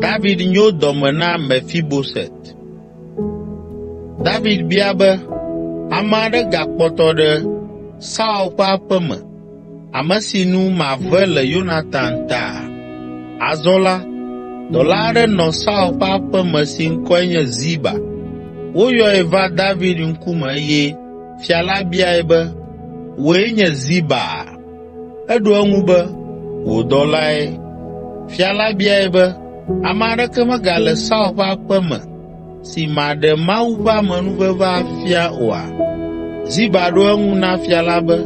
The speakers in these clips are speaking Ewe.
David nyo dɔme na Mefiboset. David bia be, “Ame aɖe gakpɔtɔ ɖe Saul ƒe aƒe me, ame si nu mave le Yonatan ta? Azɔ la, dɔla aɖe nɔ Saul ƒe aƒe me si ŋkɔe nye Ziba. Woyɔe va David ŋkume eye fia la biae be, “Wòe nye Ziba?” Eɖo eŋu be, “Wò dɔlae.” Fia la biae be, “Ame aɖeke megale Saul ƒe aƒe me si maɖe Mawu ƒe amenuveve afia oa?” Ziba ɖo eŋu na fia la be,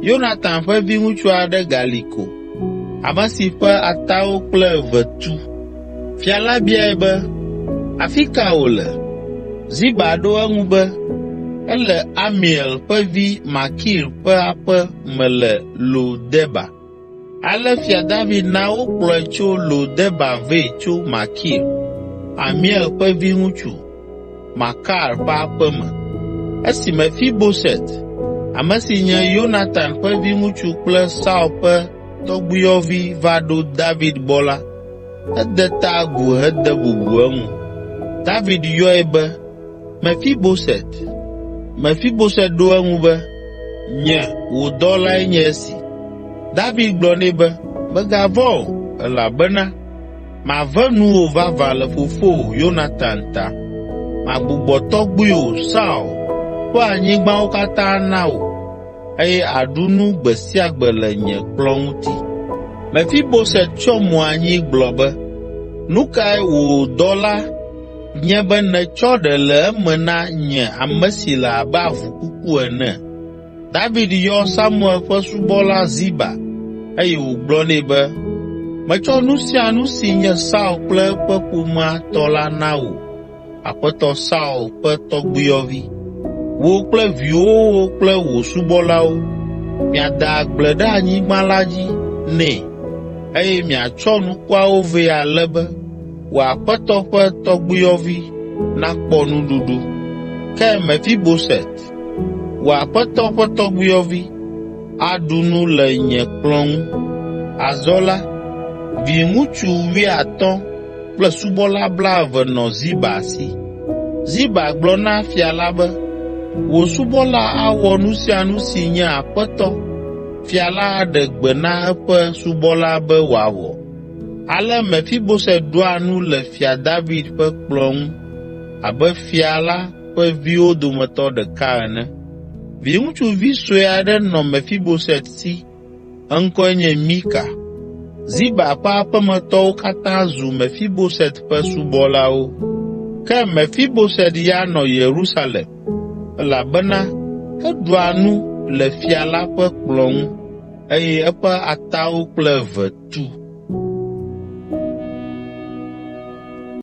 “Yonatan ƒe viŋutsu aɖe gali ko, ame si ƒe atawo kple eve tu.” Fia la biae be, “Afi ka wòle?” Ziba ɖo eŋu be, “Ele Amiel ƒe vi Makir ƒe aƒe me le Lo Debar.” Ale Fia David na wokplɔe tso Lo Debar vɛ tso Makir, Amiel ƒe viŋutsu, Makar ƒe aƒe me. Esi Mefiboset, ame si nye Yonatan ƒe viŋutsu kple Saul ƒe tɔgbuiyɔvi va ɖo David gbɔ la, ede ta agu hede bubu eŋu. David yɔe be, “Mefiboset!” Mefiboset ɖo eŋu be, “Nye, wò dɔlae nye esi.” David gblɔ nɛ be, “Mègavɔ̃ o, elabena mave nuwò vavã le fofowò, Yonatan ta. Magbugbɔ tɔgbuiwò, Saul, ƒe anyigbawo katã ana wò, eye àɖu nu gbe sia gbe le nye kplɔ̃ ŋuti.” Mefiboset tsyɔ mo anyi gblɔ be, “Nu kae wò dɔla nye be nètsɔ ɖe le eme na nye ame si le abe avu kuku ene?” David yɔ Samuel ƒe subɔla Ziba eye wògblɔ nɛ be, “Metsɔ nu sia nu si nye Saul kple eƒe ƒomea tɔ la na wò aƒetɔ Saul ƒe tɔgbuiyɔvi. Wò kple viwòwo kple wò subɔlawo, miade agble ɖe anyigba la dzi nɛ eye miatsɔ nukuawo vɛ ale be wò aƒetɔ ƒe tɔgbuiyɔvi nakpɔ nuɖuɖu. Ke Mefiboset, wò aƒetɔ ƒe tɔgbuiyɔvi, aɖu nu le nye kplɔ̃ ŋu.” Azɔ la, viŋutsu wuiatɔ̃ kple subɔla blaeve nɔ Ziba si. Ziba gblɔ na fia la be, “Wò subɔla awɔ nu sia nu si nye aƒetɔ, fia la aɖe gbe na eƒe subɔla be wòawɔ.” Ale Mefiboset ɖua nu le Fia David ƒe kplɔ̃ ŋu abe fia la ƒe viwo dometɔ ɖeka ene. Viŋutsuvi sue aɖe nɔ Mefiboset si, eŋkɔe nye Mika. Ziba ƒe aƒemetɔwo katã zu Mefiboset ƒe subɔlawo. Ke Mefiboset ya nɔ Yerusalem, elabena eɖua nu le fia la ƒe kplɔ̃ ŋu, eye eƒe atawo kple eve tu.